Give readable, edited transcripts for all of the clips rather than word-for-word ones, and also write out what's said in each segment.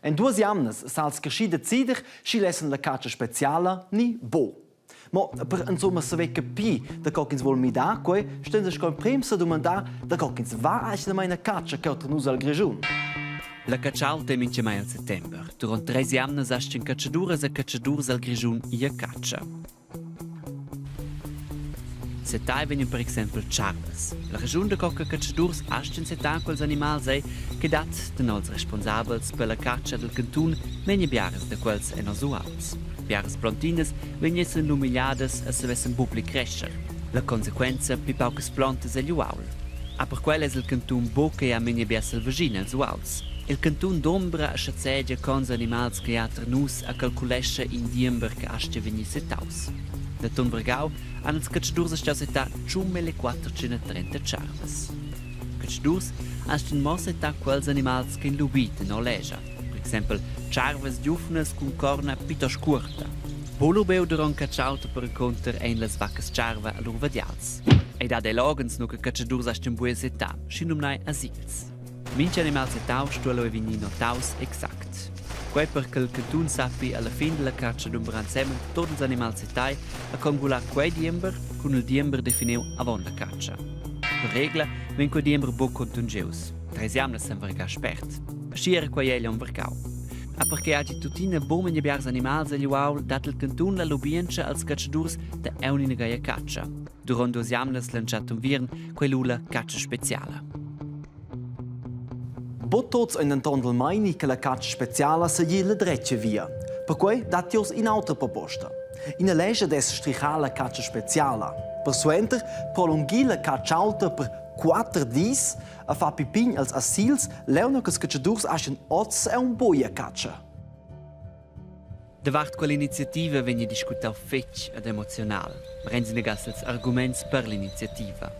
En duas jamnas sa els creschi decider, schi lessan la catscha speciala ni bo. Mo per insomma saver capir da co ch'ins vul midar quei, ston sco emprem sa dumandar da co ch'ins va atgnamain a catscha cheu tra nus al Grischun. La catschalta è mintgamai al settember. Durant treis jamnas astgan catschaduras e catschadurs al Grischun ir a catscha. Setai vegnan per exempel tscharvas. La regiun da co che catschadurs astgan setar quels animals ei che dat tenor ils responsabels per la catscha dal cantun memia biaras da quels en nos uauls. Biaras plontinas vegnessen lumigliadas e savessen buc pli crescher. La consequenza pli paucas plontas egl uaul. A per quel es il cantun buca ja memia bia selvaschina els uauls. Il cantun dumbra e schazegia cons animals che ha tar nus e calculescha in diember che astga vegnir setaus. Da ton vargau han ils catschadurs astgau setar 1430 tscharvas. Catschadurs astgan mo setar quels animals ch'ein lubi tenor lescha, per exempel tscharvas giuvnas cun corna plitost cuorta. Buc lubeu duront catschauta perencunter ein las vaccas tscharva a lur vadials. Ei dat ei loghens nu che catschadurs astgan buca setar, schinumnai asils. Mintga animal setau sto lu vegnir notaus exact. Quei per che il cantun sappi alla fin dalla catscha dumbrar ensemen tut ils animals setai e congular quei diember cun il diember definiu avon la catscha. Per regla vegn quei diember buc contungius. Treis jamnas san vargar spert. Aschia era quei egl onn vargau. A perquei hagi tuttina buc memia biars animals egl uaul dat il cantun la lubientscha als catschadurs da aunc ina gaia catscha. Duront duas jamnas l'entschatta unviern quei lu la catscha speciala. Buc tuts ein denton dal meini che la catscha speciala seigi la dretga via. Perquei datti oz in'autra proposta. Ina lescha dess strichar la catscha speciala. Persuenter prolungir la catscha alta per quatter dis a far pipin als asils leu che ils catschadurs hajan oz aunc buca catscha. Davart quell'iniziativa vegni discutau fetg ed emozional. Renzi negass ils arguments per l'iniziativa.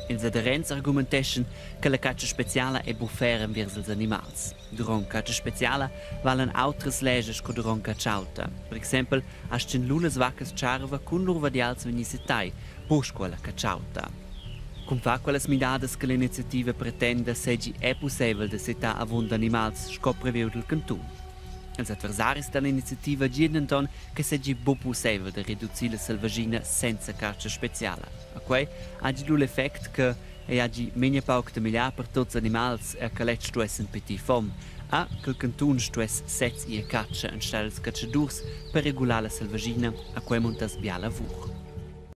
Ils aderents argumenteschan che la catscha speciala è buffera enviers ils animals. Duront catscha speciala valan autras leschas sco duront catsch'auta. Per exempel astgan lu las vaccas tscharva cun lur vadials vegnir setai, buc sco alla catsch'auta. Cun far quellas midadas che l'iniziativa pretenda seigi è pusseivel da setar avunda animals sco previu dal cantun. Els adversaris dall'iniziativa gien denton che seigi buc pusseivel da reducir la selvaschina senza catscha speciala. A quei hagi lu l'effect che ei hagi memia pauc da migliar per tuts animals e che lezs stuessen pitir fom, a che il cantun stuess sez ir a catscha enstagl dils catschadurs per regular la selvaschina, a quei muntass bia lavur.